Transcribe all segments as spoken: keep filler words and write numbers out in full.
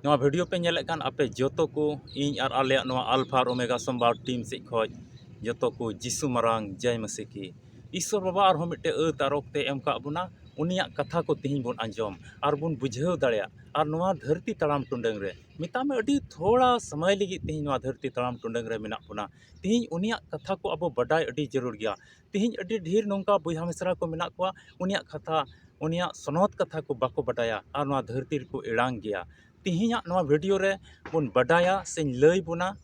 ᱱᱚᱣᱟ video ᱯᱮ ᱧᱮᱞᱮᱫ ᱠᱟᱱ ᱟᱯᱮ ᱡᱚᱛᱚ ᱠᱚ, ᱤᱧ ᱟᱨ ᱟᱞᱮᱭᱟᱜ ᱱᱚᱣᱟ ᱟᱞᱯᱷᱟ ᱟᱨ ᱳᱢᱮᱜᱟ ᱥᱚᱢᱵᱟᱫ team ᱥᱮᱫ ᱠᱷᱚᱡ ᱡᱚᱛᱚ ᱠᱚ ᱡᱤᱥᱩ ᱢᱟᱨᱟᱝ ᱡᱟᱭ ᱢᱟᱹᱥᱤ ᱠᱤ᱾ ᱤᱥᱥᱚᱨ ᱵᱟᱵᱟ ᱟᱨᱦᱚᱸ ᱢᱤᱫᱴᱮᱡ ᱟᱹᱛ ᱟᱨ ᱚᱠᱛᱮ ᱮᱢ ᱠᱟᱜ ᱵᱚᱱᱟ, ᱩᱱᱤᱭᱟᱜ ᱠᱟᱛᱷᱟ ᱠᱚ ᱛᱤᱦᱤᱧ ᱵᱚᱱ ᱟᱸᱡᱚᱢ ᱟᱨ ᱵᱚᱱ ᱵᱩᱡᱷᱟᱹᱣ ᱫᱟᱲᱮᱭᱟᱜ᱾ ᱟᱨ ᱱᱚᱣᱟ ᱫᱷᱟᱹᱨᱛᱤ ᱛᱟᱲᱟᱢ ᱴᱩᱰᱟᱹᱝ ᱨᱮ, ᱢᱮᱛᱟᱜ ᱢᱮ ᱟᱹᱰᱤ ᱛᱷᱚᱲᱟ ᱥᱚᱢᱚᱭ ᱞᱟᱹᱜᱤᱫ ᱛᱤᱦᱤᱧ ᱱᱚᱣᱟ ᱫᱷᱟᱹᱨᱛᱤ ᱛᱟᱲᱟᱢ ᱴᱩᱰᱟᱹᱝ ᱨᱮ ᱢᱮᱱᱟᱜ ᱵᱚᱱᱟ᱾ ᱛᱤᱦᱤᱧ ᱩᱱᱤᱭᱟᱜ ᱠᱟᱛᱷᱟ ᱠᱚ ᱟᱵᱚ ᱵᱟᱰᱟᱭ ᱟᱹᱰᱤ ᱡᱟᱹᱨᱩᱲ ᱜᱮᱭᱟ᱾ ᱛᱤᱦᱤᱧ ᱟᱹᱰᱤ ᱰᱷᱮᱨ ᱱᱚᱝᱠᱟ ᱵᱚᱭᱦᱟ ᱢᱤᱥᱨᱟ ᱠᱚ ᱢᱮᱱᱟᱜ ᱠᱚᱣᱟ, ᱩᱱᱤᱭᱟᱜ ᱠᱟᱛᱷᱟ, ᱩᱱᱤᱭᱟᱜ ᱥᱚᱱᱚᱛ ᱠᱟᱛᱷᱟ ᱠᱚ ᱵᱟᱠᱚ ᱵᱟᱰᱟᱭᱟ ᱟᱨ ᱱᱚᱣᱟ ᱫᱷᱟᱹᱨᱛᱤ ᱨᱮᱠᱚ ᱮᱲᱟᱝ ᱜᱮᱭᱟ᱾ ᱛᱤᱦᱤᱧᱟᱜ ᱱᱚᱣᱟ video ᱨᱮ ᱵᱚᱱ ᱵᱟᱰᱟᱭᱟ ᱥᱮᱧ ᱞᱟᱹᱭ ᱵᱚᱱᱟ,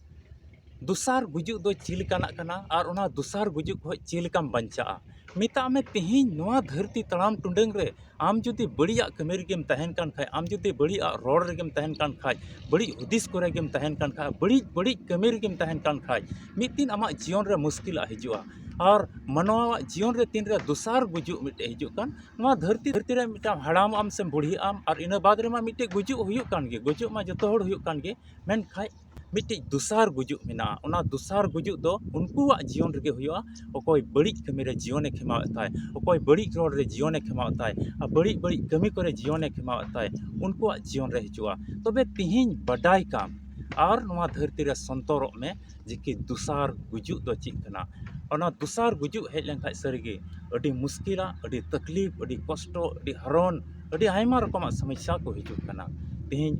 ᱫᱚᱥᱟᱨ ᱜᱩᱡᱩᱜ ᱫᱚ ᱪᱮᱫ ᱞᱮᱠᱟᱱᱟᱜ ᱠᱟᱱᱟ ᱟᱨ ᱚᱱᱟ ᱫᱚᱥᱟᱨ ᱜᱩᱡᱩᱜ ᱠᱷᱚᱱ ᱪᱮᱫ ᱞᱮᱠᱟᱢ ᱵᱟᱧᱪᱟᱜᱼᱟ᱾ ᱢᱮᱛᱟᱜ ᱢᱮ, ᱛᱤᱦᱤᱧ ᱱᱚᱣᱟ ᱫᱷᱟᱹᱨᱛᱤ ᱛᱟᱲᱟᱢ ᱴᱩᱰᱟᱹᱝ ᱨᱮ ᱟᱢ ᱡᱩᱫᱤ ᱵᱟᱹᱲᱤᱡᱟᱜ ᱠᱟᱹᱢᱤ ᱨᱮᱜᱮᱢ ᱛᱟᱦᱮᱱ ᱠᱟᱱ ᱠᱷᱟᱡ, ᱟᱢ ᱡᱩᱫᱤ ᱵᱟᱹᱲᱤᱡᱟᱜ ᱨᱚᱲ ᱨᱮᱜᱮᱢ ᱛᱟᱦᱮᱱ ᱠᱟᱱ ᱠᱷᱟᱡ, ᱵᱟᱹᱲᱤᱡ ᱦᱩᱫᱤᱥ ᱠᱚᱨᱮ ᱜᱮᱢ ᱛᱟᱦᱮᱱ ᱠᱟᱱ ᱠᱷᱟᱡ, ᱵᱟᱹᱲᱤᱡ ᱵᱟᱹᱲᱤᱡ ᱠᱟᱹᱢᱤ ᱨᱮᱜᱮᱢ ᱛᱟᱦᱮᱱ ᱠᱟᱱ ᱠᱷᱟᱡ, ᱢᱤᱫ ᱫᱤᱱ ᱟᱢᱟᱜ ᱡᱤᱭᱚᱱ ᱨᱮ ᱢᱩᱥᱠᱤᱞᱟᱜ ᱦᱤᱡᱩᱜᱼᱟ᱾ ᱟᱨ ᱢᱟᱱᱣᱟᱣᱟᱜ ᱡᱤᱭᱚᱱ ᱨᱮ ᱛᱤᱱᱨᱮ ᱫᱚᱥᱟᱨ ᱜᱩᱡᱩᱜ ᱢᱤᱫᱴᱮᱡ ᱦᱤᱡᱩᱜ ᱠᱟᱱ, ᱱᱚᱣᱟ ᱫᱷᱟᱹᱨᱛᱤ, ᱫᱷᱟᱹᱨᱛᱤ ᱨᱮ ᱢᱤᱫᱴᱟᱝ ᱦᱟᱲᱟᱢᱚᱜ ᱟᱢ ᱥᱮᱢ ᱵᱩᱲᱦᱤᱜ ᱟᱢ, ᱟᱨ ᱤᱱᱟᱹ ᱵᱟᱫᱽ ᱨᱮᱢᱟ ᱢᱤᱫᱴᱮᱡ ᱜᱩᱡᱩᱜ ᱦᱩᱭᱩᱜ ᱠᱟᱱ ᱜᱮ, ᱜᱩᱡᱩᱜ ᱢᱟ ᱡᱚᱛᱚ ᱦᱚᱲ ᱦᱩᱭᱩᱜ ᱠᱟᱱ ᱜᱮ, ᱢᱮᱱᱠᱷᱟᱡ ᱢᱤᱫᱴᱤᱡ ᱫᱚᱥᱟᱨ ᱜᱩᱡᱩᱜ ᱢᱮᱱᱟᱜᱼᱟ᱾ ᱚᱱᱟ ᱫᱚᱥᱟᱨ ᱜᱩᱡᱩᱜ ᱫᱚ ᱩᱱᱠᱩᱣᱟᱜ ᱡᱤᱭᱚᱱ ᱨᱮᱜᱮ ᱦᱩᱭᱩᱜᱼᱟ, ᱚᱠᱚᱭ ᱵᱟᱹᱲᱤᱡ ᱠᱟᱹᱢᱤ ᱨᱮ ᱡᱤᱭᱚᱱᱮ ᱠᱷᱮᱢᱟᱣᱮᱫ ᱛᱟᱭ, ᱚᱠᱚᱭ ᱵᱟᱹᱲᱤᱡ ᱨᱚᱲ ᱨᱮ ᱡᱤᱭᱚᱱᱮ ᱠᱷᱮᱢᱟᱣᱮᱫ ᱛᱟᱭ, ᱟᱨ ᱵᱟᱹᱲᱤᱡ ᱵᱟᱹᱲᱤᱡ ᱠᱟᱹᱢᱤ ᱠᱚᱨᱮ ᱡᱤᱭᱚᱱᱮ ᱠᱷᱮᱢᱟᱣᱮᱫ ᱛᱟᱭ, ᱩᱱᱠᱩᱣᱟᱜ ᱡᱤᱭᱚᱱ ᱨᱮ ᱦᱤᱡᱩᱜᱼᱟ᱾ ᱛᱚᱵᱮ ᱛᱤᱦᱤᱧ ᱵᱟᱰᱟᱭ ᱠᱟᱢ ᱟᱨ ᱱᱚᱣᱟ ᱫᱷᱟᱹᱨᱛᱤ ᱨᱮ ᱥᱚᱱᱛᱚᱨᱚᱜ ᱢᱮ ᱡᱮ ᱠᱤ ᱫᱚᱥᱟᱨ ᱜᱩᱡᱩᱜ ᱫᱚ ᱪᱮᱫ ᱠᱟᱱᱟ᱾ ᱚᱱᱟ ᱫᱚᱥᱟᱨ ᱜᱩᱡᱩᱜ ᱦᱮᱡ ᱞᱮᱱᱠᱷᱟᱡ ᱥᱟᱹᱨᱤᱜᱮ ᱟᱹᱰᱤ ᱢᱩᱥᱠᱤᱞᱟ, ᱟᱹᱰᱤ ᱛᱟᱠᱞᱤᱯ, ᱟᱹᱰᱤ ᱠᱚᱥᱴᱚ, ᱟᱹᱰᱤ ᱦᱟᱨᱚᱱ, ᱟᱹᱰᱤ ᱟᱭᱢᱟ ᱨᱚᱠᱚᱢᱟᱜ ᱥᱚᱢᱚᱥᱥᱟ ᱠᱚ ᱦᱤᱡᱩᱜ ᱠᱟᱱᱟ᱾ ᱛᱤᱦᱤᱧ,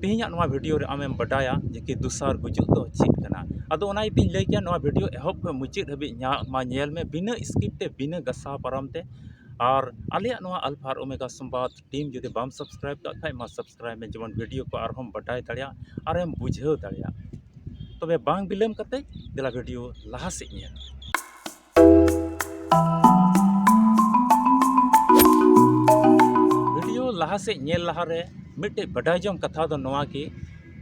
ᱛᱤᱦᱤᱧᱟᱜ ᱱᱚᱣᱟ video ᱨᱮ ᱟᱢᱮᱢ ᱵᱟᱰᱟᱭᱟ ᱡᱮ ᱠᱤ ᱫᱚᱥᱟᱨ ᱜᱩᱡᱩᱜ ᱫᱚ ᱪᱮᱫ ᱠᱟᱱᱟ᱾ ᱟᱫᱚ ᱚᱱᱟ ᱤᱭᱟᱹᱛᱮᱧ ᱞᱟᱹᱭ ᱠᱮᱭᱟ, ᱱᱚᱣᱟ video ᱮᱦᱚᱵ ᱠᱷᱚᱱ ᱢᱩᱪᱟᱹᱫ ᱦᱟᱹᱵᱤᱡ ᱧᱟ-, ᱢᱟ ᱧᱮᱞ ᱢᱮ, ᱵᱤᱱᱟᱹ skip ᱛᱮ, ᱵᱤᱱᱟᱹ ᱜᱷᱟᱥᱟᱣ ᱯᱟᱨᱚᱢ ᱛᱮ᱾ ᱟᱨ ᱟᱞᱮᱭᱟᱜ ᱱᱚᱣᱟ ᱟᱞᱯᱷᱟ ᱟᱨ ᱳᱢᱮᱜᱟ ᱥᱚᱢᱵᱟᱫ team ᱡᱩᱫᱤ ᱵᱟᱢ subscribe ᱠᱟᱜ ᱠᱷᱟᱡ, ᱢᱟ subscribe ᱢᱮ, ᱡᱮᱢᱚᱱ video ᱠᱚ ᱟᱨᱦᱚᱸᱢ ᱵᱟᱰᱟᱭ ᱫᱟᱲᱮᱭᱟᱜ ᱟᱨᱮᱢ ᱵᱩᱡᱷᱟᱹᱣ ᱫᱟᱲᱮᱭᱟᱜ᱾ ᱛᱚᱵᱮ ᱵᱟᱝ ᱵᱤᱞᱚᱢ ᱠᱟᱛᱮ ᱫᱮᱞᱟ video ᱞᱟᱦᱟ ᱥᱮᱫ ᱧᱮᱞ᱾ Video ᱞᱟᱦᱟ ᱥᱮᱫ ᱧᱮᱞ ᱞᱟᱦᱟᱨᱮ ᱢᱤᱫᱴᱮᱡ ᱵᱟᱰᱟᱭ ᱡᱚᱝ ᱠᱟᱛᱷᱟ ᱫᱚ ᱱᱚᱣᱟ ᱜᱮ,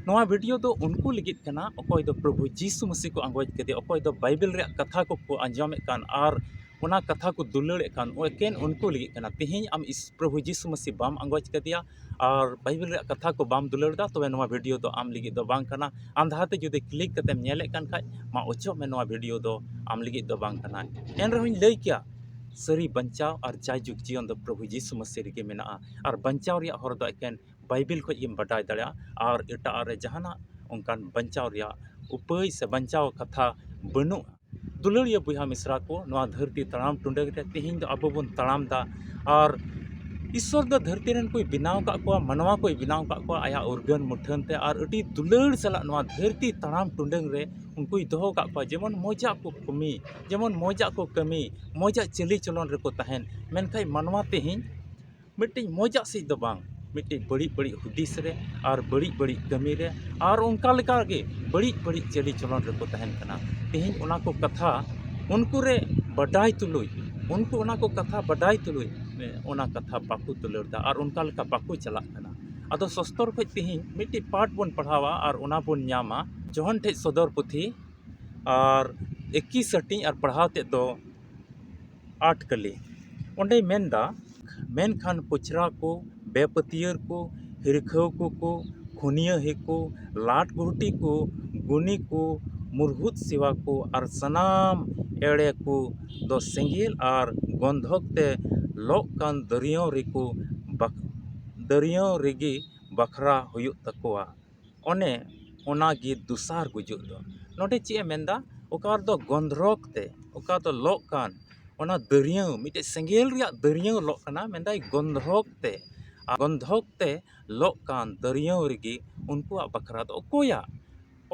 ᱱᱚᱣᱟ video ᱫᱚ ᱩᱱᱠᱩ ᱞᱟᱹᱜᱤᱫ ᱠᱟᱱᱟ, ᱚᱠᱚᱭ ᱫᱚ ᱯᱨᱚᱵᱷᱩ ᱡᱤᱥᱩ ᱢᱟᱹᱥᱤ ᱠᱚ ᱟᱸᱜᱚᱪ ᱠᱮᱫᱮᱭᱟ, ᱚᱠᱚᱭ ᱫᱚ ᱵᱟᱭᱵᱮᱞ ᱨᱮᱭᱟᱜ ᱠᱟᱛᱷᱟ ᱠᱚᱠᱚ ᱟᱸᱡᱚᱢᱮᱫ ᱠᱟᱱ ᱟᱨ ᱚᱱᱟ ᱠᱟᱛᱷᱟ ᱠᱚ ᱫᱩᱞᱟᱹᱲᱮᱫ ᱠᱟᱱ, ᱮᱠᱮᱱ ᱩᱱᱠᱩ ᱞᱟᱹᱜᱤᱫ ᱠᱟᱱᱟ᱾ ᱛᱤᱦᱤᱧ ᱟᱢ ᱤᱥ-, ᱯᱨᱚᱵᱷᱩ ᱡᱤᱥᱩ ᱢᱟᱹᱥᱤ ᱵᱟᱢ ᱟᱸᱜᱚᱪ ᱠᱟᱫᱮᱭᱟ ᱟᱨ ᱵᱟᱭᱵᱮᱞ ᱨᱮᱭᱟᱜ ᱠᱟᱛᱷᱟ ᱠᱚ ᱵᱟᱢ ᱫᱩᱞᱟᱹᱲ ᱮᱫᱟ, ᱛᱚᱵᱮ ᱱᱚᱣᱟ video ᱫᱚ ᱟᱢ ᱞᱟᱹᱜᱤᱫ ᱫᱚ ᱵᱟᱝ ᱠᱟᱱᱟ᱾ ᱟᱸᱫᱷᱟ ᱛᱮ ᱡᱩᱫᱤ click ᱠᱟᱛᱮᱢ ᱧᱮᱞᱮᱫ ᱠᱟᱱ ᱠᱷᱟᱡ, ᱢᱟ ᱚᱪᱚᱜ ᱢᱮ, ᱱᱚᱣᱟ video ᱫᱚ ᱟᱢ ᱞᱟᱹᱜᱤᱫ ᱫᱚ ᱵᱟᱝ ᱠᱟᱱᱟ᱾ ᱮᱱ ᱨᱮᱦᱚᱸᱧ ᱞᱟᱹᱭ ᱠᱮᱭᱟ, ᱥᱟᱹᱨᱤ ᱵᱟᱧᱪᱟᱣ ᱟᱨ ᱡᱟᱭᱡᱩᱜᱽ ᱡᱤᱭᱚᱱ ᱫᱚ ᱯᱨᱚᱵᱷᱩ ᱡᱤᱥᱩ ᱢᱟᱹᱥᱤ ᱨᱮᱜᱮ ᱢᱮᱱᱟᱜᱼᱟ᱾ ᱟᱨ ᱵᱟᱧᱪᱟᱣ ᱨᱮᱭᱟᱜ ᱦᱚᱨ ᱫᱚ ᱮᱠᱮᱱ ᱵᱟᱭᱵᱮᱞ ᱠᱷᱚᱱ ᱜᱮᱢ ᱵᱟᱰᱟᱭ ᱫᱟᱲᱮᱭᱟᱜᱼᱟ᱾ ᱟᱨ ᱮᱴᱟᱜ ᱨᱮ ᱡᱟᱦᱟᱱᱟᱜ ᱚᱱᱠᱟᱱ ᱵᱟᱧᱪᱟᱣ ᱨᱮᱭᱟᱜ ᱩᱯᱟᱹᱭ ᱥᱮ ᱵᱟᱧᱪᱟᱣ ᱠᱟᱛᱷᱟ ᱵᱟᱹᱱᱩᱜᱼᱟ᱾ ᱫᱩᱞᱟᱹᱲᱤᱭᱟᱹ ᱵᱚᱭᱦᱟ ᱢᱤᱥᱨᱟ ᱠᱚ, ᱱᱚᱣᱟ ᱫᱷᱟᱹᱨᱛᱤ ᱛᱟᱲᱟᱢ ᱴᱩᱰᱟᱹᱝ ᱨᱮ ᱛᱮᱦᱮᱧ ᱫᱚ ᱟᱵᱚ ᱵᱚᱱ ᱛᱟᱲᱟᱢ ᱮᱫᱟ᱾ ᱟᱨ ᱤᱥᱥᱚᱨ ᱫᱚ ᱫᱷᱟᱹᱨᱛᱤ ᱨᱮᱱ ᱠᱚᱭ ᱵᱮᱱᱟᱣ ᱟᱠᱟᱫ ᱠᱚᱣᱟ, ᱢᱟᱱᱣᱟ ᱠᱚᱭ ᱵᱮᱱᱟᱣ ᱟᱠᱟᱫ ᱠᱚᱣᱟ ᱟᱭᱟᱜ ᱩᱨᱜᱟᱹᱱ ᱢᱩᱴᱷᱟᱹᱱ ᱛᱮ᱾ ᱟᱨ ᱟᱹᱰᱤ ᱫᱩᱞᱟᱹᱲ ᱥᱟᱞᱟᱜ ᱱᱚᱣᱟ ᱫᱷᱟᱹᱨᱛᱤ ᱛᱟᱲᱟᱢ ᱴᱩᱰᱟᱹᱝ ᱨᱮ ᱩᱱᱠᱩᱭ ᱫᱚᱦᱚ ᱟᱠᱟᱫ ᱠᱚᱣᱟ, ᱡᱮᱢᱚᱱ ᱢᱚᱡᱟᱜ ᱠᱚ ᱠᱟᱹᱢᱤ, ᱡᱮᱢᱚᱱ ᱢᱚᱡᱟᱜ ᱠᱚ ᱠᱟᱹᱢᱤ, ᱢᱚᱡᱟᱜ ᱪᱟᱹᱞᱤ ᱪᱚᱞᱚᱱ ᱨᱮᱠᱚ ᱛᱟᱦᱮᱱ᱾ ᱢᱮᱱᱠᱷᱟᱱ ᱢᱟᱱᱣᱟ ᱛᱮᱦᱮᱧ ᱢᱤᱫᱴᱤᱡ ᱢᱚᱡᱟᱜ ᱥᱮᱫ ᱫᱚ ᱵᱟᱝ, ᱢᱤᱫᱴᱤᱡ ᱵᱟᱹᱲᱤᱡ ᱵᱟᱹᱲᱤᱡ ᱦᱩᱫᱤᱥ ᱨᱮ ᱟᱨ ᱵᱟᱹᱲᱤᱡ ᱵᱟᱹᱲᱤᱡ ᱠᱟᱹᱢᱤ ᱨᱮ ᱟᱨ ᱚᱱᱠᱟ ᱞᱮᱠᱟ ᱜᱮ ᱵᱟᱹᱲᱤᱡ ᱵᱟᱹᱲᱤᱡ ᱪᱟᱹᱞᱤ ᱪᱚᱞᱚᱱ ᱨᱮᱠᱚ ᱛᱟᱦᱮᱱ ᱠᱟᱱᱟ᱾ ᱛᱮᱦᱮᱧ ᱚᱱᱟ ᱠᱚ ᱠᱟᱛᱷᱟ ᱩᱱᱠᱩ ᱨᱮ ᱵᱟᱰᱟᱭ ᱛᱩᱞᱩᱡ, ᱩᱱᱠᱩ ᱚᱱᱟ ᱠᱚ ᱠᱟᱛᱷᱟ ᱵᱟᱰᱟᱭ ᱛᱩᱞᱩᱡ, ᱮ, ᱚᱱᱟ ᱠᱟᱛᱷᱟ ᱵᱟᱠᱚ ᱛᱩᱞᱟᱹᱲ ᱮᱫᱟ ᱟᱨ ᱚᱱᱠᱟ ᱞᱮᱠᱟ ᱵᱟᱠᱚ ᱪᱟᱞᱟᱜ ᱠᱟᱱᱟ᱾ ᱟᱫᱚ ᱥᱚᱥᱛᱚᱨ ᱠᱷᱚᱱ ᱛᱮᱦᱮᱧ ᱢᱤᱫᱴᱤᱡ ᱯᱟᱴ ᱵᱚᱱ ᱯᱟᱲᱦᱟᱣᱟ ᱟᱨ ᱚᱱᱟ ᱵᱚᱱ ᱧᱟᱢᱟ ᱡᱚᱦᱚᱱ ᱴᱷᱮᱡ ᱥᱚᱫᱚᱨ ᱯᱩᱛᱷᱤ ᱟᱨ ᱮᱠᱤᱥ ᱦᱟᱹᱴᱤᱧ ᱟᱨ ᱯᱟᱲᱦᱟᱣ ᱛᱮᱫ ᱫᱚ ᱟᱴ ᱠᱟᱹᱞᱤ᱾ ᱚᱸᱰᱮᱭ ᱢᱮᱱᱫᱟ, ᱢᱮᱱᱠᱷᱟᱱ ᱯᱚᱪᱷᱨᱟ ᱠᱚ, ᱵᱮᱯᱟᱹᱛᱭᱟᱹᱨ ᱠᱚ, ᱦᱤᱨᱠᱷᱟᱹᱣ ᱠᱚᱠᱚ, ᱠᱷᱩᱱᱤᱭᱟᱹᱦᱤ ᱠᱚ, ᱞᱟᱴ ᱜᱷᱩᱴᱤ ᱠᱚ, ᱜᱩᱱᱤ ᱠᱚ, ᱢᱩᱨᱦᱩᱫ ᱥᱮᱣᱟ ᱠᱚ ᱟᱨ ᱥᱟᱱᱟᱢ ᱮᱲᱮ ᱠᱚ ᱫᱚ ᱥᱮᱸᱜᱮᱞ ᱟᱨ ᱜᱚᱱᱫᱷᱚᱠ ᱛᱮ ᱞᱚᱜ ᱠᱟᱱ ᱫᱟᱹᱨᱭᱟᱹᱣ ᱨᱮᱠᱚ ᱵᱟᱠ-, ᱫᱟᱹᱨᱭᱟᱹᱣ ᱨᱮᱜᱮ ᱵᱟᱠᱷᱨᱟ ᱦᱩᱭᱩᱜ ᱛᱟᱠᱚᱣᱟ᱾ ᱚᱱᱮ ᱚᱱᱟᱜᱮ ᱫᱚᱥᱟᱨ ᱜᱩᱡᱩᱜ ᱫᱚ᱾ ᱱᱚᱰᱮ ᱪᱮᱫ ᱮ ᱢᱮᱱᱫᱟ? ᱚᱠᱟ ᱨᱮᱫᱚ ᱜᱚᱱᱫᱷᱨᱚᱠ ᱛᱮ, ᱚᱠᱟ ᱫᱚ ᱞᱚᱜ ᱠᱟᱱ, ᱚᱱᱟ ᱫᱟᱹᱨᱭᱟᱹᱣ, ᱢᱤᱫᱴᱮᱡ ᱥᱮᱸᱜᱮᱞ ᱨᱮᱭᱟᱜ ᱫᱟᱹᱨᱭᱟᱹᱣ ᱞᱚᱜ ᱠᱟᱱᱟ, ᱢᱮᱱᱫᱟᱭ ᱜᱚᱱᱫᱷᱨᱚᱠ ᱛᱮ᱾ ᱟᱨ ᱜᱚᱱᱫᱷᱚᱠ ᱛᱮ ᱞᱚᱜ ᱠᱟᱱ ᱫᱟᱹᱨᱭᱟᱹᱣ ᱨᱮᱜᱮ ᱩᱱᱠᱩᱣᱟᱜ ᱵᱟᱠᱷᱨᱟ ᱫᱚ ᱚᱠᱚᱭᱟᱜ?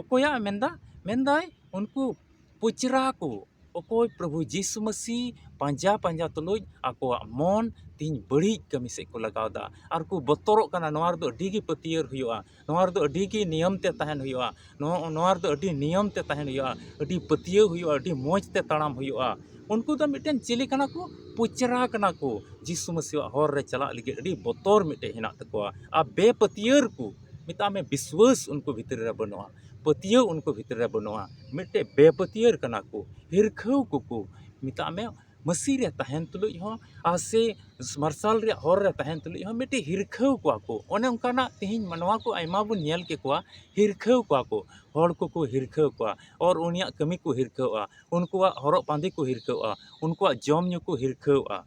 ᱚᱠᱚᱭᱟᱜ ᱮ ᱢᱮᱱᱫᱟ? ᱢᱮᱱᱫᱟᱭ ᱩᱱᱠᱩ ᱯᱚᱪᱨᱟ ᱠᱚ, ᱚᱠᱚᱭ ᱯᱨᱚᱵᱷᱩ ᱡᱤᱥᱩ ᱢᱟᱹᱥᱤ ᱯᱟᱸᱡᱟ ᱯᱟᱸᱡᱟ ᱛᱩᱞᱩᱡ ᱟᱠᱚᱣᱟᱜ ᱢᱚᱱ ᱛᱤᱧ ᱵᱟᱹᱲᱤᱡ ᱠᱟᱹᱢᱤ ᱥᱮᱫ ᱠᱚ ᱞᱟᱜᱟᱣ ᱮᱫᱟ᱾ ᱟᱨ ᱠᱚ ᱵᱚᱛᱚᱨᱚᱜ ᱠᱟᱱᱟ, ᱱᱚᱣᱟ ᱨᱮᱫᱚ ᱟᱹᱰᱤ ᱜᱮ ᱯᱟᱹᱛᱭᱟᱹᱨ ᱦᱩᱭᱩᱜᱼᱟ, ᱱᱚᱣᱟ ᱨᱮᱫᱚ ᱟᱹᱰᱤ ᱜᱮ ᱱᱤᱭᱚᱢ ᱛᱮ ᱛᱟᱦᱮᱱ ᱦᱩᱭᱩᱜᱼᱟ, ᱱᱚᱣᱟ, ᱱᱚᱣᱟ ᱨᱮᱫᱚ ᱟᱹᱰᱤ ᱱᱤᱭᱚᱢ ᱛᱮ ᱛᱟᱦᱮᱱ ᱦᱩᱭᱩᱜᱼᱟ, ᱟᱹᱰᱤ ᱯᱟᱹᱛᱭᱟᱹᱣ ᱦᱩᱭᱩᱜᱼᱟ, ᱟᱹᱰᱤ ᱢᱚᱡᱽ ᱛᱮ ᱛᱟᱲᱟᱢ ᱦᱩᱭᱩᱜᱼᱟ᱾ ᱩᱱᱠᱩ ᱫᱚ ᱢᱤᱫᱴᱮᱱ ᱪᱤᱞᱤ ᱠᱟᱱᱟ ᱠᱚ? ᱯᱚᱪᱨᱟ ᱠᱟᱱᱟ ᱠᱚ᱾ ᱡᱤᱥᱩ ᱢᱟᱹᱥᱤᱭᱟᱜ ᱦᱚᱨ ᱨᱮ ᱪᱟᱞᱟᱜ ᱞᱟᱹᱜᱤᱫ ᱟᱹᱰᱤ ᱵᱚᱛᱚᱨ ᱢᱤᱫᱴᱮᱡ ᱦᱮᱱᱟᱜ ᱛᱟᱠᱚᱣᱟ᱾ ᱟᱨ ᱵᱮᱯᱟᱹᱛᱭᱟᱹᱨ ᱠᱚ, ᱢᱮᱛᱟᱜ ᱢᱮ ᱵᱤᱥᱣᱟᱹᱥ ᱩᱱᱠᱩ ᱵᱷᱤᱛᱨᱤ ᱨᱮ ᱵᱟᱹᱱᱩᱜᱼᱟ, ᱯᱟᱹᱛᱭᱟᱹᱣ ᱩᱱᱠᱩ ᱵᱷᱤᱛᱨᱤ ᱨᱮ ᱵᱟᱹᱱᱩᱜᱼᱟ, ᱢᱤᱫᱴᱮᱡ ᱵᱮᱯᱟᱹᱛᱭᱟᱹᱨ ᱠᱟᱱᱟ ᱠᱚ, ᱦᱤᱨᱠᱷᱟᱹᱣ ᱠᱚᱠᱚ, ᱢᱮᱛᱟᱜ ᱢᱮ ᱢᱟᱹᱥᱤ ᱨᱮ ᱛᱟᱦᱮᱱ ᱛᱩᱞᱩᱡ ᱦᱚᱸ, ᱟᱨ ᱥᱮ ᱢᱟᱨᱥᱟᱞ ᱨᱮᱭᱟᱜ ᱦᱚᱨ ᱨᱮ ᱛᱟᱦᱮᱱ ᱛᱩᱞᱩᱡ ᱦᱚᱸ ᱢᱤᱫᱴᱮᱡ ᱦᱤᱨᱠᱷᱟᱹᱣ ᱠᱚᱣᱟ ᱠᱚ᱾ ᱚᱱᱮ ᱚᱱᱠᱟᱱᱟᱜ ᱛᱮᱦᱮᱧ ᱢᱟᱱᱣᱟ ᱠᱚ ᱟᱭᱢᱟ ᱵᱚᱱ ᱧᱮᱞ ᱠᱮᱠᱚᱣᱟ, ᱦᱤᱨᱠᱷᱟᱹᱣ ᱠᱚᱣᱟ ᱠᱚ, ᱦᱚᱲ ᱠᱚᱠᱚ ᱦᱤᱨᱠᱷᱟᱹᱣ ᱠᱚᱣᱟ, ᱟᱨ ᱩᱱᱤᱭᱟᱜ ᱠᱟᱹᱢᱤ ᱠᱚ ᱦᱤᱨᱠᱷᱟᱹᱣᱟ, ᱩᱱᱠᱩᱣᱟᱜ ᱦᱚᱨᱚᱜ ᱵᱟᱸᱫᱮ ᱠᱚ ᱦᱤᱨᱠᱷᱟᱹᱣᱟ, ᱩᱱᱠᱩᱣᱟᱜ ᱡᱚᱢ ᱧᱩ ᱠᱚ ᱦᱤᱨᱠᱷᱟᱹᱣᱟ᱾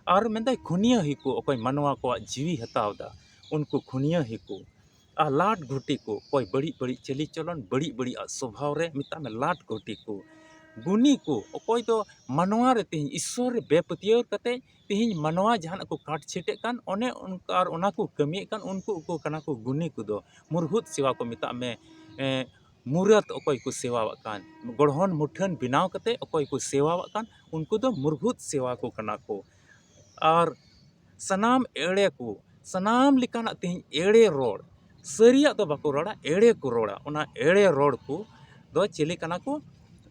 ᱟᱨ ᱢᱮᱱᱫᱟᱭ ᱠᱷᱩᱱᱤᱭᱟᱹ ᱦᱤ ᱠᱚ, ᱚᱠᱚᱭ ᱢᱟᱱᱣᱟ ᱠᱚᱣᱟᱜ ᱡᱤᱣᱤ ᱦᱟᱛᱟᱣ ᱮᱫᱟ, ᱩᱱᱠᱩ ᱠᱷᱩᱱᱭᱟᱹ ᱦᱤᱠᱩ ᱟᱨ ᱞᱟᱴ ᱜᱷᱩᱴᱤ ᱠᱚ, ᱚᱠᱚᱭ ᱵᱟᱹᱲᱤᱡ ᱵᱟᱹᱲᱤᱡ ᱪᱟᱹᱞᱤ ᱪᱚᱞᱚᱱ, ᱵᱟᱹᱲᱤᱡ ᱵᱟᱹᱲᱤᱡ ᱟᱜ ᱥᱚᱵᱷᱟᱣ ᱨᱮ, ᱢᱮᱛᱟᱜ ᱢᱮ ᱞᱟᱴ ᱜᱷᱩᱴᱤ ᱠᱚ, ᱜᱩᱱᱤ ᱠᱚ, ᱚᱠᱚᱭ ᱫᱚ ᱢᱟᱱᱣᱟ ᱨᱮ ᱛᱮᱦᱮᱧ ᱤᱥᱥᱚᱨ ᱨᱮ ᱵᱮᱯᱟᱹᱛᱭᱟᱹᱣ ᱠᱟᱛᱮ ᱛᱮᱦᱮᱧ ᱢᱟᱱᱣᱟ ᱡᱟᱦᱟᱱᱟᱜ ᱠᱚ ᱠᱟᱴ ᱪᱷᱤᱴᱮᱜ ᱠᱟᱱ, ᱚᱱᱮ ᱚᱱᱠᱟ ᱟᱨ ᱚᱱᱟ ᱠᱚ ᱠᱟᱹᱢᱤᱭᱮᱫ ᱠᱟᱱ, ᱩᱱᱠᱩ ᱠᱚ ᱠᱟᱱᱟ ᱠᱚ ᱜᱩᱱᱤ ᱠᱚᱫᱚ᱾ ᱢᱩᱨᱦᱩᱛ ᱥᱮᱣᱟ ᱠᱚ ᱢᱮᱛᱟᱜ ᱢᱮ, ᱮ, ᱢᱩᱨᱟᱹᱛ ᱚᱠᱚᱭ ᱠᱚ ᱥᱮᱣᱟᱣᱟᱜ ᱠᱟᱱ, ᱜᱚᱲᱦᱚᱱ ᱢᱩᱴᱷᱟᱹᱱ ᱵᱮᱱᱟᱣ ᱠᱟᱛᱮ ᱚᱠᱚᱭ ᱠᱚ ᱥᱮᱣᱟᱣᱟᱜ ᱠᱟᱱ, ᱩᱱᱠᱩ ᱫᱚ ᱢᱩᱨᱦᱩᱛ ᱥᱮᱣᱟ ᱠᱚ ᱠᱟᱱᱟ ᱠᱚ᱾ ᱟᱨ ᱥᱟᱱᱟᱢ ᱮᱲᱮ ᱠᱚ, ᱥᱟᱱᱟᱢ ᱞᱮᱠᱟᱱᱟᱜ ᱛᱮᱦᱮᱧ ᱮᱲᱮ ᱨᱚᱲ, ᱥᱟᱹᱨᱤᱭᱟᱜ ᱫᱚ ᱵᱟᱠᱚ ᱨᱚᱲᱟ, ᱮᱲᱮ ᱠᱚ ᱨᱚᱲᱟ᱾ ᱚᱱᱟ ᱮᱲᱮ ᱨᱚᱲ ᱠᱚ ᱫᱚ ᱪᱤᱞᱤ ᱠᱟᱱᱟ ᱠᱚ?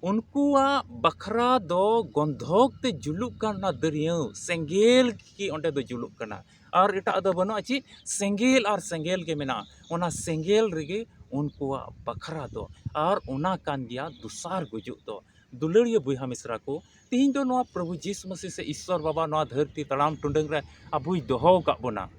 ᱩᱱᱠᱩᱣᱟᱜ ᱵᱟᱠᱷᱨᱟ ᱫᱚ ᱜᱚᱱᱫᱷᱚᱠ ᱛᱮ ᱡᱩᱞᱩᱜ ᱠᱟᱱ ᱚᱱᱟ ᱫᱟᱹᱨᱭᱟᱹᱣ ᱥᱮᱸᱜᱮᱞ ᱜᱮ ᱚᱸᱰᱮ ᱫᱚ ᱡᱩᱞᱩᱜ ᱠᱟᱱᱟ᱾ ᱟᱨ ᱮᱴᱟᱜ ᱫᱚ ᱵᱟᱹᱱᱩᱜᱼᱟ, ᱪᱮᱫ? ᱥᱮᱸᱜᱮᱞ ᱟᱨ ᱥᱮᱸᱜᱮᱞ ᱜᱮ ᱢᱮᱱᱟᱜᱼᱟ᱾ ᱚᱱᱟ ᱥᱮᱸᱜᱮᱞ ᱨᱮᱜᱮ ᱩᱱᱠᱩᱣᱟᱜ ᱵᱟᱠᱷᱨᱟ ᱫᱚ, ᱟᱨ ᱚᱱᱟ ᱠᱟᱱ ᱜᱮᱭᱟ ᱫᱚᱥᱟᱨ ᱜᱩᱡᱩᱜ ᱫᱚ᱾ ᱫᱩᱞᱟᱹᱲᱤᱭᱟᱹ ᱵᱚᱭᱦᱟ ᱢᱤᱥᱨᱟ ᱠᱚ, ᱛᱮᱦᱮᱧ ᱫᱚ ᱱᱚᱣᱟ ᱯᱨᱚᱵᱷᱩ ᱡᱤᱥᱩ ᱢᱟᱹᱥᱤ ᱥᱮ ᱤᱥᱥᱚᱨ ᱵᱟᱵᱟ ᱱᱚᱣᱟ ᱫᱷᱟᱹᱨᱛᱤ ᱛᱟᱲᱟᱢ ᱴᱩᱰᱟᱹᱝ ᱨᱮ ᱟᱵᱚᱭ ᱫᱚᱦᱚ ᱟᱠᱟᱫ ᱵᱚᱱᱟ᱾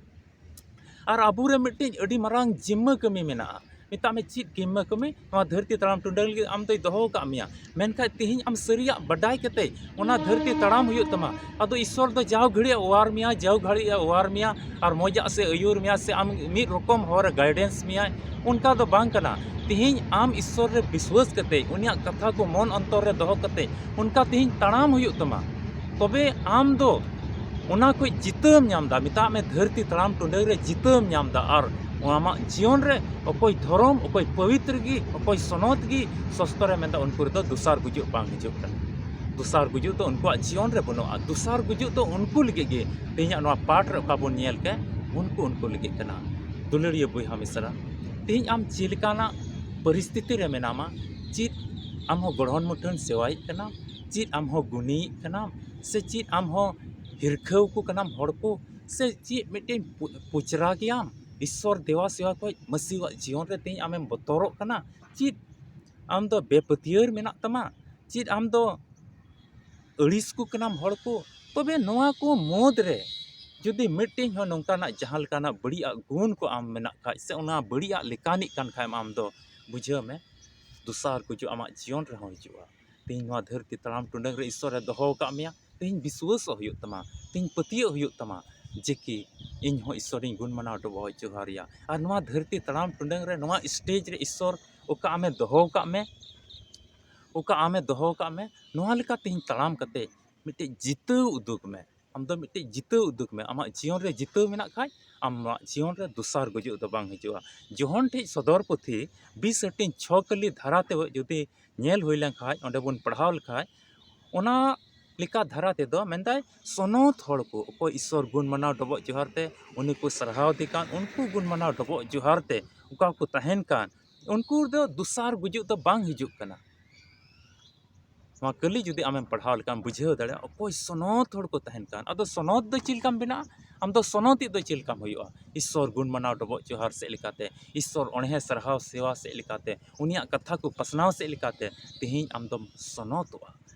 ᱟᱨ ᱟᱵᱚᱨᱮ ᱢᱤᱫᱴᱤᱡ ᱟᱹᱰᱤ ᱢᱟᱨᱟᱝ ᱡᱤᱢᱢᱟᱹ ᱠᱟᱹᱢᱤ ᱢᱮᱱᱟᱜᱼᱟ᱾ ᱢᱮᱛᱟᱜ ᱢᱮ, ᱪᱮᱫ ᱡᱤᱢᱢᱟᱹ ᱠᱟᱹᱢᱤ? ᱱᱚᱣᱟ ᱫᱷᱟᱹᱨᱛᱤ ᱛᱟᱲᱟᱢ ᱴᱩᱰᱟᱹᱝ ᱞᱟᱹᱜᱤᱫ ᱟᱢ ᱫᱚᱭ ᱫᱚᱦᱚ ᱟᱠᱟᱫ ᱢᱮᱭᱟ᱾ ᱢᱮᱱᱠᱷᱟᱡ ᱛᱮᱦᱮᱧ ᱟᱢ ᱥᱟᱹᱨᱤᱭᱟᱜ ᱵᱟᱰᱟᱭ ᱠᱟᱛᱮ ᱚᱱᱟ ᱫᱷᱟᱹᱨᱛᱤ ᱛᱟᱲᱟᱢ ᱦᱩᱭᱩᱜ ᱛᱟᱢᱟ᱾ ᱟᱫᱚ ᱤᱥᱥᱚᱨ ᱫᱚ ᱡᱟᱣ ᱜᱷᱟᱹᱲᱤᱡ ᱮ ᱚᱣᱟᱨ ᱢᱮᱭᱟ, ᱡᱟᱣ ᱜᱷᱟᱹᱲᱤᱡ ᱮ ᱚᱣᱟᱨ ᱢᱮᱭᱟ ᱟᱨ ᱢᱚᱡᱟᱜ ᱥᱮ ᱟᱹᱭᱩᱨ ᱢᱮᱭᱟ ᱥᱮ ᱟᱢ ᱢᱤᱫ ᱨᱚᱠᱚᱢ ᱦᱚᱨ ᱮ ᱜᱟᱭᱰᱮᱱᱥ ᱢᱮᱭᱟᱭ, ᱚᱱᱠᱟ ᱫᱚ ᱵᱟᱝ ᱠᱟᱱᱟ᱾ ᱛᱮᱦᱮᱧ ᱟᱢ ᱤᱥᱥᱚᱨ ᱨᱮ ᱵᱤᱥᱣᱟᱹᱥ ᱠᱟᱛᱮ, ᱩᱱᱤᱭᱟᱜ ᱠᱟᱛᱷᱟ ᱠᱚ ᱢᱚᱱ ᱚᱱᱛᱚᱨ ᱨᱮ ᱫᱚᱦᱚ ᱠᱟᱛᱮ, ᱚᱱᱠᱟ ᱛᱮᱦᱮᱧ ᱛᱟᱲᱟᱢ ᱦᱩᱭᱩᱜ ᱛᱟᱢᱟ᱾ ᱛᱚᱵᱮ ᱟᱢ ᱫᱚ ᱚᱱᱟ ᱠᱷᱚᱡ ᱡᱤᱛᱟᱹᱣ ᱮᱢ ᱧᱟᱢ ᱮᱫᱟ᱾ ᱢᱮᱛᱟᱜ ᱢᱮ, ᱫᱷᱟᱹᱨᱛᱤ ᱛᱟᱲᱟᱢ ᱴᱩᱰᱟᱹᱝ ᱨᱮ ᱡᱤᱛᱟᱹᱣ ᱮᱢ ᱧᱟᱢ ᱮᱫᱟ᱾ ᱟᱨ ᱟᱢᱟᱜ ᱡᱤᱭᱚᱱ ᱨᱮ ᱚᱠᱚᱭ ᱫᱷᱚᱨᱚᱢ, ᱚᱠᱚᱭ ᱯᱚᱵᱤᱛᱨ ᱜᱮ, ᱚᱠᱚᱭ ᱥᱚᱱᱚᱛ ᱜᱮ ᱥᱚᱥᱛᱚᱨᱮ ᱢᱮᱱᱫᱟ, ᱩᱱᱠᱩ ᱨᱮᱫᱚ ᱫᱚᱥᱟᱨ ᱜᱩᱡᱩᱜ ᱵᱟᱝ ᱦᱤᱡᱩᱜ ᱠᱟᱱᱟ᱾ ᱫᱚᱥᱟᱨ ᱜᱩᱡᱩᱜ ᱫᱚ ᱩᱱᱠᱩᱣᱟᱜ ᱡᱤᱭᱚᱱ ᱨᱮ ᱵᱟᱹᱱᱩᱜᱼᱟ᱾ ᱫᱚᱥᱟᱨ ᱜᱩᱡᱩᱜ ᱫᱚ ᱩᱱᱠᱩ ᱞᱟᱹᱜᱤᱫ ᱜᱮ, ᱛᱮᱦᱮᱧᱟᱜ ᱱᱚᱣᱟ ᱯᱟᱴ ᱨᱮ ᱚᱠᱟ ᱵᱚᱱ ᱧᱮᱞ ᱠᱮᱫ, ᱩᱱᱠᱩ, ᱩᱱᱠᱩ ᱞᱟᱹᱜᱤᱫ ᱠᱟᱱᱟ᱾ ᱫᱩᱞᱟᱹᱲᱤᱭᱟᱹ ᱵᱚᱭᱦᱟ ᱢᱤᱥᱨᱟ, ᱛᱮᱦᱮᱧ ᱟᱢ ᱪᱮᱫ ᱞᱮᱠᱟᱱᱟᱜ ᱯᱚᱨᱤᱥᱛᱷᱤᱛᱤ ᱨᱮ ᱢᱮᱱᱟᱢᱟ, ᱪᱮᱫ ᱟᱢ ᱦᱚᱸ ᱜᱚᱲᱦᱚᱱ ᱢᱩᱴᱷᱟᱹᱱ ᱥᱮᱣᱟᱭᱤᱡ ᱠᱟᱱᱟᱢ, ᱪᱮᱫ ᱟᱢ ᱦᱚᱸ ᱜᱩᱱᱤᱭᱤᱡ ᱠᱟᱱᱟᱢ, ᱥᱮ ᱪᱮᱫ ᱟᱢ ᱦᱚᱸ ᱦᱤᱨᱠᱷᱟᱹᱣ ᱠᱚ ᱠᱟᱱᱟᱢ ᱦᱚᱲ ᱠᱚ, ᱥᱮ ᱪᱮᱫ ᱢᱤᱫᱴᱮᱱ ᱯᱩ-, ᱯᱩᱪᱨᱟ ᱜᱮᱭᱟᱢ ᱤᱥᱥᱚᱨ ᱫᱮᱣᱟ ᱥᱮᱣᱟ ᱠᱷᱚᱡ? ᱢᱟᱹᱥᱤᱣᱟᱜ ᱡᱤᱭᱚᱱ ᱨᱮ ᱛᱮᱦᱮᱧ ᱟᱢᱮᱢ ᱵᱚᱛᱚᱨᱚᱜ ᱠᱟᱱᱟ? ᱪᱮᱫ ᱟᱢ ᱫᱚ ᱵᱮᱯᱟᱹᱛᱭᱟᱹᱨ ᱢᱮᱱᱟᱜ ᱛᱟᱢᱟ? ᱪᱮᱫ ᱟᱢ ᱫᱚ ᱟᱹᱲᱤᱥ ᱠᱚ ᱠᱟᱱᱟᱢ ᱦᱚᱲ ᱠᱚ? ᱛᱚᱵᱮ ᱱᱚᱣᱟ ᱠᱚ ᱢᱩᱫᱽ ᱨᱮ ᱡᱩᱫᱤ ᱢᱤᱫᱴᱮᱱ ᱦᱚᱸ ᱱᱚᱝᱠᱟᱱᱟᱜ ᱡᱟᱦᱟᱸ ᱞᱮᱠᱟᱱᱟᱜ ᱵᱟᱹᱲᱤᱡᱟᱜ ᱜᱩᱱ ᱠᱚ ᱟᱢ ᱢᱮᱱᱟᱜ ᱠᱷᱟᱡ, ᱥᱮ ᱚᱱᱟ ᱵᱟᱹᱲᱤᱡᱟᱜ ᱞᱮᱠᱟᱱᱤᱡ ᱠᱟᱱ ᱠᱷᱟᱡ ᱟᱢ ᱫᱚ, ᱵᱩᱡᱷᱟᱹᱣ ᱢᱮ, ᱫᱚᱥᱟᱨ ᱜᱩᱡᱩᱜ ᱟᱢᱟᱜ ᱡᱤᱭᱚᱱ ᱨᱮᱦᱚᱸ ᱦᱤᱡᱩᱜᱼᱟ᱾ ᱛᱮᱦᱮᱧ ᱱᱚᱣᱟ ᱫᱷᱟᱹᱨᱛᱤ ᱛᱟᱲᱟᱢ ᱴᱩᱰᱟᱹᱝ ᱨᱮ ᱤᱥᱥᱚᱨᱮ ᱫᱚᱦᱚ ᱟᱠᱟᱫ ᱢᱮᱭᱟ᱾ ᱛᱮᱦᱮᱧ ᱵᱤᱥᱣᱟᱹᱥᱚᱜ ᱦᱩᱭᱩᱜ ᱛᱟᱢᱟ, ᱛᱮᱦᱮᱧ ᱯᱟᱹᱛᱭᱟᱹᱜ ᱦᱩᱭᱩᱜ ᱛᱟᱢᱟ᱾ ᱡᱮ ᱠᱤ ᱤᱧ ᱦᱚᱸ ᱤᱥᱥᱚᱨᱤᱧ ᱜᱩᱱ ᱢᱟᱱᱟᱣ ᱰᱚᱵᱚᱜ ᱡᱚᱦᱟᱨ ᱮᱭᱟ᱾ ᱟᱨ ᱱᱚᱣᱟ ᱫᱷᱟᱹᱨᱛᱤ ᱛᱟᱲᱟᱢ ᱴᱩᱰᱟᱹᱝ ᱨᱮ ᱱᱚᱣᱟ stage ᱨᱮ ᱤᱥᱥᱚᱨ ᱚᱠᱟ ᱟᱢᱮ ᱫᱚᱦᱚ ᱟᱠᱟᱫ ᱢᱮ, ᱚᱠᱟ ᱟᱢᱮ ᱫᱚᱦᱚ ᱟᱠᱟᱫ ᱢᱮ, ᱱᱚᱣᱟ ᱞᱮᱠᱟ ᱛᱮᱦᱮᱧ ᱛᱟᱲᱟᱢ ᱠᱟᱛᱮ ᱢᱤᱫᱴᱮᱡ ᱡᱤᱛᱟᱹᱣ ᱩᱫᱩᱜᱽ ᱢᱮ᱾ ᱟᱢ ᱫᱚ ᱢᱤᱫᱴᱮᱡ ᱡᱤᱛᱟᱹᱣ ᱩᱫᱩᱜᱽ ᱢᱮ᱾ ᱟᱢᱟᱜ ᱡᱤᱭᱚᱱ ᱨᱮ ᱡᱤᱛᱟᱹᱣ ᱢᱮᱱᱟᱜ ᱠᱷᱟᱡ, ᱟᱢᱟᱜ ᱡᱤᱭᱚᱱ ᱨᱮ ᱫᱚᱥᱟᱨ ᱜᱩᱡᱩᱜ ᱫᱚ ᱵᱟᱝ ᱦᱤᱡᱩᱜᱼᱟ᱾ ᱡᱚᱦᱚᱱ ᱴᱷᱮᱡ ᱥᱚᱫᱚᱨ ᱯᱩᱛᱷᱤ ᱵᱤᱥ ᱦᱟᱹᱴᱤᱧ ᱪᱷᱚ ᱠᱟᱹᱞᱤ ᱫᱷᱟᱨᱟ ᱛᱮ ᱡᱩᱫᱤ ᱧᱮᱞ ᱦᱩᱭ ᱞᱮᱱ ᱠᱷᱟᱡ, ᱚᱸᱰᱮ ᱵᱚᱱ ᱯᱟᱲᱦᱟᱣ ᱞᱮᱠᱷᱟᱡ, ᱚᱱᱟ ᱞᱮᱠᱟ ᱫᱷᱟᱨᱟ ᱛᱮᱫᱚ ᱢᱮᱱᱫᱟᱭ, ᱥᱚᱱᱚᱛ ᱦᱚᱲ ᱠᱚ ᱚᱠᱚᱭ ᱤᱥᱥᱚᱨ ᱜᱩᱱ ᱢᱟᱱᱟᱣ ᱰᱚᱵᱚᱜ ᱡᱚᱦᱟᱨ ᱛᱮ ᱩᱱᱤ ᱠᱚ ᱥᱟᱨᱦᱟᱣ ᱫᱮ ᱠᱟᱱ, ᱩᱱᱠᱩ ᱜᱩᱱ ᱢᱟᱱᱟᱣ ᱰᱚᱵᱚᱜ ᱡᱚᱦᱟᱨ ᱛᱮ ᱚᱠᱟ ᱠᱚ ᱛᱟᱦᱮᱱ ᱠᱟᱱ, ᱩᱱᱠᱩ ᱫᱚ ᱫᱚᱥᱟᱨ ᱜᱩᱡᱩᱜ ᱫᱚ ᱵᱟᱝ ᱦᱤᱡᱩᱜ ᱠᱟᱱᱟ᱾ ᱱᱚᱣᱟ ᱠᱟᱹᱞᱤ ᱡᱩᱫᱤ ᱟᱢᱮᱢ ᱯᱟᱲᱦᱟᱣ ᱞᱮᱠᱷᱟᱱ ᱵᱩᱡᱷᱟᱹᱣ ᱫᱟᱲᱮᱭᱟᱜᱼᱟ, ᱚᱠᱚᱭ ᱥᱚᱱᱚᱛ ᱦᱚᱲ ᱠᱚ ᱛᱟᱦᱮᱱ ᱠᱟᱱ᱾ ᱟᱫᱚ ᱥᱚᱱᱚᱛ ᱫᱚ ᱪᱮᱫ ᱞᱮᱠᱟᱢ ᱵᱮᱱᱟᱜᱼᱟ? ᱟᱢ ᱫᱚ ᱥᱚᱱᱚᱛᱤᱡ ᱫᱚ ᱪᱮᱫ ᱞᱮᱠᱟᱢ ᱦᱩᱭᱩᱜᱼᱟ? ᱤᱥᱥᱚᱨ ᱜᱩᱱ ᱢᱟᱱᱟᱣ ᱰᱚᱵᱚᱜ ᱡᱚᱦᱟᱨ ᱥᱮᱫ ᱞᱮᱠᱟᱛᱮ, ᱤᱥᱥᱚᱨ ᱚᱬᱦᱮ ᱥᱟᱨᱦᱟᱣ ᱥᱮᱣᱟ ᱥᱮᱫ ᱞᱮᱠᱟᱛᱮ, ᱩᱱᱤᱭᱟᱜ ᱠᱟᱛᱷᱟ ᱠᱚ ᱯᱟᱥᱱᱟᱣ ᱥᱮᱫ ᱞᱮᱠᱟᱛᱮ ᱛᱮᱦᱮᱧ ᱟᱢ ᱫᱚᱢ ᱥᱚᱱᱚᱛᱚᱜᱼᱟ᱾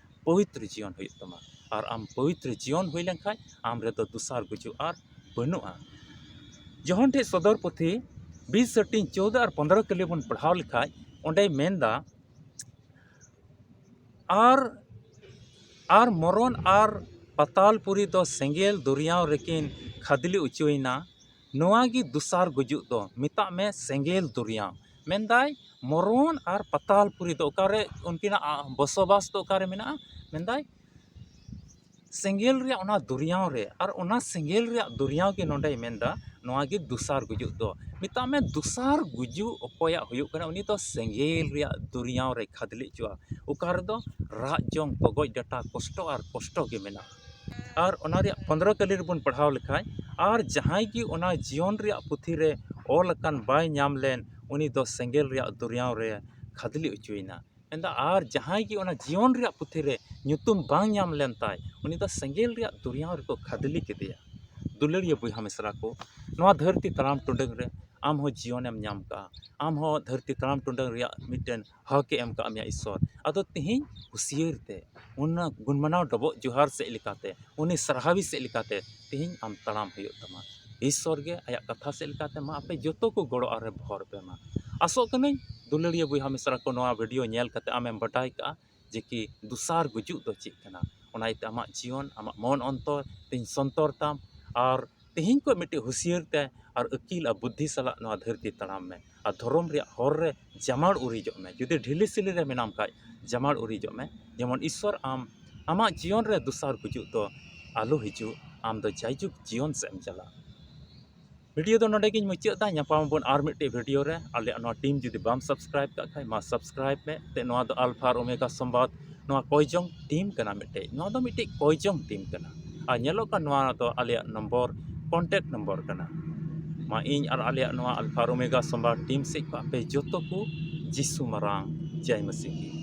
ᱯᱚᱵᱤᱛᱨᱚ ᱡᱤᱭᱚᱱ ᱦᱩᱭᱩᱜ ᱛᱟᱢᱟ᱾ ᱟᱨ ᱟᱢ ᱯᱚᱵᱤᱛᱨᱚ ᱡᱤᱭᱚᱱ ᱦᱩᱭ ᱞᱮᱱᱠᱷᱟᱱ ᱟᱢ ᱨᱮᱫᱚ ᱫᱚᱥᱟᱨ ᱜᱩᱡᱩᱜ ᱟᱨ ᱵᱟᱹᱱᱩᱜᱼᱟ᱾ ᱡᱚᱦᱚᱱ ᱴᱷᱮᱡ ᱥᱚᱫᱚᱨ ᱯᱩᱛᱷᱤ ᱵᱤᱥ ᱦᱟᱹᱴᱤᱧ ᱪᱳᱫᱽ ᱟᱨ ᱯᱚᱱᱫᱽᱨᱚ ᱠᱟᱹᱞᱤ ᱵᱚᱱ ᱯᱟᱲᱦᱟᱣ ᱞᱮᱠᱷᱟᱡ, ᱚᱸᱰᱮᱭ ᱢᱮᱱᱫᱟ, ᱟᱨ, ᱟᱨ ᱢᱚᱨᱚᱱ ᱟᱨ ᱯᱟᱛᱟᱞ ᱯᱩᱨᱤ ᱫᱚ ᱥᱮᱸᱜᱮᱞ ᱫᱚᱨᱭᱟᱣ ᱨᱮᱠᱤᱱ ᱠᱷᱟᱫᱽᱞᱮ ᱚᱪᱚᱭᱮᱱᱟ᱾ ᱱᱚᱣᱟ ᱜᱮ ᱫᱚᱥᱟᱨ ᱜᱩᱡᱩᱜ ᱫᱚ, ᱢᱮᱛᱟᱜ ᱢᱮ ᱥᱮᱸᱜᱮᱞ ᱫᱚᱨᱭᱟᱣ᱾ ᱢᱮᱱᱫᱟᱭ, ᱢᱚᱨᱚᱱ ᱟᱨ ᱯᱟᱛᱟᱞ ᱯᱩᱨᱤ ᱫᱚ ᱚᱠᱟᱨᱮ, ᱩᱱᱠᱤᱱᱟᱜ, ᱟ, ᱵᱚᱥᱚᱵᱟᱥ ᱫᱚ ᱚᱠᱟᱨᱮ ᱢᱮᱱᱟᱜᱼᱟ? ᱢᱮᱱᱫᱟᱭ, ᱥᱮᱸᱜᱮᱞ ᱨᱮᱭᱟᱜ ᱚᱱᱟ ᱫᱚᱨᱭᱟᱣ ᱨᱮ᱾ ᱟᱨ ᱚᱱᱟ ᱥᱮᱸᱜᱮᱞ ᱨᱮᱭᱟᱜ ᱫᱚᱨᱭᱟᱣ ᱜᱮ ᱱᱚᱸᱰᱮᱭ ᱢᱮᱱᱫᱟ, ᱱᱚᱣᱟ ᱜᱮ ᱫᱚᱥᱟᱨ ᱜᱩᱡᱩᱜ ᱫᱚ᱾ ᱢᱮᱛᱟᱜ ᱢᱮ, ᱫᱚᱥᱟᱨ ᱜᱩᱡᱩᱜ ᱚᱠᱚᱭᱟᱜ ᱦᱩᱭᱩᱜ ᱠᱟᱱᱟ, ᱩᱱᱤ ᱫᱚ ᱥᱮᱸᱜᱮᱞ ᱨᱮᱭᱟᱜ ᱫᱚᱨᱭᱟᱣ ᱨᱮ ᱠᱷᱟᱫᱽᱞᱮ ᱦᱚᱪᱚᱜᱼᱟ᱾ ᱚᱠᱟ ᱨᱮᱫᱚ ᱨᱟᱜ ᱡᱚᱝ, ᱛᱚᱜᱚᱡ ᱰᱟᱴᱟ, ᱠᱚᱥᱴᱚ ᱟᱨ ᱠᱚᱥᱴᱚ ᱜᱮ ᱢᱮᱱᱟᱜᱼᱟ᱾ ᱟᱨ ᱚᱱᱟ ᱨᱮᱭᱟᱜ ᱯᱚᱱᱫᱽᱨᱚ ᱠᱟᱹᱞᱤ ᱨᱮᱵᱚᱱ ᱯᱟᱲᱦᱟᱣ ᱞᱮᱠᱷᱟᱡ, ᱟᱨ ᱡᱟᱦᱟᱸᱭ ᱜᱮ ᱚᱱᱟ ᱡᱤᱭᱚᱱ ᱨᱮᱭᱟᱜ ᱯᱩᱛᱷᱤ ᱨᱮ ᱚᱞ ᱟᱠᱟᱱ ᱵᱟᱭ ᱧᱟᱢ ᱞᱮᱱ, ᱩᱱᱤ ᱫᱚ ᱥᱮᱸᱜᱮᱞ ᱨᱮᱭᱟᱜ ᱫᱚᱨᱭᱟᱣ ᱨᱮ ᱠᱷᱟᱫᱽᱞᱮ ᱦᱚᱪᱚᱭᱮᱱᱟ᱾ ᱢᱮᱱᱫᱟ, ᱟᱨ ᱡᱟᱦᱟᱸᱭ ᱜᱮ ᱚᱱᱟ ᱡᱤᱭᱚᱱ ᱨᱮᱭᱟᱜ ᱯᱩᱛᱷᱤ ᱨᱮ ᱧᱩᱛᱩᱢ ᱵᱟᱝ ᱧᱟᱢ ᱞᱮᱱ ᱛᱟᱭ, ᱩᱱᱤ ᱫᱚ ᱥᱮᱸᱜᱮᱞ ᱨᱮᱭᱟᱜ ᱫᱚᱨᱭᱟᱣ ᱨᱮᱠᱚ ᱠᱷᱟᱫᱽᱞᱮ ᱠᱮᱫᱮᱭᱟ᱾ ᱫᱩᱞᱟᱹᱲᱤᱭᱟᱹ ᱵᱚᱭᱦᱟ ᱢᱤᱥᱨᱟ ᱠᱚ, ᱱᱚᱣᱟ ᱫᱷᱟᱹᱨᱛᱤ ᱛᱟᱲᱟᱢ ᱴᱩᱰᱟᱹᱝ ᱨᱮ ᱟᱢ ᱦᱚᱸ ᱡᱤᱭᱚᱱᱮᱢ ᱧᱟᱢ ᱠᱟᱜᱼᱟ, ᱟᱢ ᱦᱚᱸ ᱫᱷᱟᱹᱨᱛᱤ ᱛᱟᱲᱟᱢ ᱴᱩᱰᱟᱹᱝ ᱨᱮᱭᱟᱜ ᱢᱤᱫᱴᱮᱱ ᱦᱚᱠ ᱮ ᱮᱢ ᱠᱟᱜ ᱢᱮᱭᱟ ᱤᱥᱥᱚᱨ᱾ ᱟᱫᱚ ᱛᱮᱦᱮᱧ ᱦᱩᱥᱭᱟᱹᱨ ᱛᱮ, ᱚᱱᱟ ᱜᱩᱱᱢᱟᱱᱟᱣ ᱰᱚᱵᱚᱜ ᱡᱚᱦᱟᱨ ᱥᱮᱫ ᱞᱮᱠᱟᱛᱮ, ᱩᱱᱤ ᱥᱟᱨᱦᱟᱣᱤ ᱥᱮᱫ ᱞᱮᱠᱟᱛᱮ ᱛᱮᱦᱮᱧ ᱟᱢ ᱛᱟᱲᱟᱢ ᱦᱩᱭᱩᱜ ᱛᱟᱢᱟ᱾ ᱤᱥᱥᱚᱨ ᱜᱮ ᱟᱭᱟᱜ ᱠᱟᱛᱷᱟ ᱥᱮᱫ ᱞᱮᱠᱟᱛᱮ ᱢᱟ ᱟᱯᱮ ᱡᱚᱛᱚ ᱠᱚ ᱜᱚᱲᱚ ᱟᱨᱮ ᱵᱷᱚᱨ ᱯᱮ ᱢᱟ᱾ ᱟᱥᱚᱜ ᱠᱟᱹᱱᱟᱹᱧ ᱫᱩᱞᱟᱹᱲᱤᱭᱟᱹ ᱵᱚᱭᱦᱟ ᱢᱤᱥᱨᱟ ᱠᱚ, ᱱᱚᱣᱟ video ᱧᱮᱞ ᱠᱟᱛᱮ ᱟᱢᱮᱢ ᱵᱟᱰᱟᱭ ᱠᱟᱜᱼᱟ ᱡᱮ ᱠᱤ ᱫᱚᱥᱟᱨ ᱜᱩᱡᱩᱜ ᱫᱚ ᱪᱮᱫ ᱠᱟᱱᱟ᱾ ᱚᱱᱟ ᱤᱭᱟᱹᱛᱮ ᱟᱢᱟᱜ ᱡᱤᱭᱚᱱ, ᱟᱢᱟᱜ ᱢᱚᱱ ᱚᱱᱛᱚᱨ ᱛᱮᱧ ᱥᱚᱱᱛᱚᱨ ᱛᱟᱢ, ᱟᱨ ᱛᱮᱦᱮᱧ ᱠᱷᱚᱱ ᱢᱤᱫᱴᱤᱡ ᱦᱩᱥᱭᱟᱹᱨ ᱛᱮ ᱟᱨ ᱟᱹᱠᱤᱞ ᱟᱨ ᱵᱩᱫᱽᱫᱷᱤ ᱥᱟᱞᱟᱜ ᱱᱚᱣᱟ ᱫᱷᱟᱹᱨᱛᱤ ᱛᱟᱲᱟᱢ ᱢᱮ ᱟᱨ ᱫᱷᱚᱨᱚᱢ ᱨᱮᱭᱟᱜ ᱦᱚᱨ ᱨᱮ ᱡᱟᱢᱟᱲ ᱩᱨᱤᱡᱚᱜ ᱢᱮ᱾ ᱡᱩᱫᱤ ᱰᱷᱤᱞᱤ ᱥᱤᱞᱤ ᱨᱮ ᱢᱮᱱᱟᱢ ᱠᱷᱟᱡ, ᱡᱟᱢᱟᱲ ᱩᱨᱤᱡᱚᱜ ᱢᱮ᱾ ᱡᱮᱢᱚᱱ ᱤᱥᱥᱚᱨ ᱟᱢ, ᱟᱢᱟᱜ ᱡᱤᱭᱚᱱ ᱨᱮ ᱫᱚᱥᱟᱨ ᱜᱩᱡᱩᱜ ᱫᱚ ᱟᱞᱚ ᱦᱤᱡᱩᱜ, ᱟᱢ ᱫᱚ ᱡᱟᱭᱡᱩᱜᱽ ᱡᱤᱭᱚᱱ ᱥᱮᱫ ᱮᱢ ᱪᱟᱞᱟᱜ᱾ ᱵᱷᱤᱰᱤᱭᱳ ᱫᱚ ᱱᱚᱰᱮ ᱜᱤᱧ ᱢᱩᱪᱟᱹᱫ ᱮᱫᱟ᱾ ᱧᱟᱯᱟᱢ ᱟᱵᱚᱱ ᱟᱨ ᱢᱤᱫᱴᱮᱡ ᱵᱷᱤᱰᱤᱭᱳ ᱨᱮ᱾ ᱟᱞᱮᱭᱟᱜ ᱱᱚᱣᱟ ᱴᱤᱢ ᱡᱩᱫᱤ ᱵᱟᱢ ᱥᱟᱵᱥᱠᱨᱟᱭᱤᱵ ᱠᱟᱜ ᱠᱷᱟᱡ, ᱢᱟ ᱥᱟᱵᱥᱠᱨᱟᱭᱤᱵ ᱢᱮ᱾ ᱛᱮ ᱱᱚᱣᱟ ᱫᱚ ᱟᱞᱯᱷᱟ ᱟᱨ ᱳᱢᱮᱜᱟ ᱥᱚᱢᱵᱟᱫ, ᱱᱚᱣᱟ ᱠᱚᱭᱡᱚᱝ ᱴᱤᱢ ᱠᱟᱱᱟ ᱢᱤᱫᱴᱮᱡ᱾ ᱱᱚᱣᱟ ᱫᱚ ᱢᱤᱫᱴᱮᱡ ᱠᱚᱭᱡᱚᱝ ᱴᱤᱢ ᱠᱟᱱᱟ᱾ ᱟᱨ ᱧᱮᱞᱚᱜ ᱠᱟᱱ ᱱᱚᱣᱟ ᱫᱚ ᱟᱞᱮᱭᱟᱜ ᱱᱚᱢᱵᱚᱨ, ᱠᱚᱱᱴᱮᱠᱴ ᱱᱚᱢᱵᱚᱨ ᱠᱟᱱᱟ᱾ ᱢᱟ ᱤᱧ ᱟᱨ ᱟᱞᱮᱭᱟᱜ ᱱᱚᱣᱟ ᱟᱞᱯᱷᱟ ᱟᱨ ᱳᱢᱮᱜᱟ ᱥᱚᱢᱵᱟᱫ ᱴᱤᱢ ᱥᱮᱫ ᱠᱷᱚᱱ ᱟᱯᱮ ᱡᱚᱛᱚ ᱠᱚ ᱡᱤᱥᱩ ᱢᱟᱨᱟᱝ ᱡᱟᱭ ᱢᱟᱹᱥᱤ ᱠᱤ᱾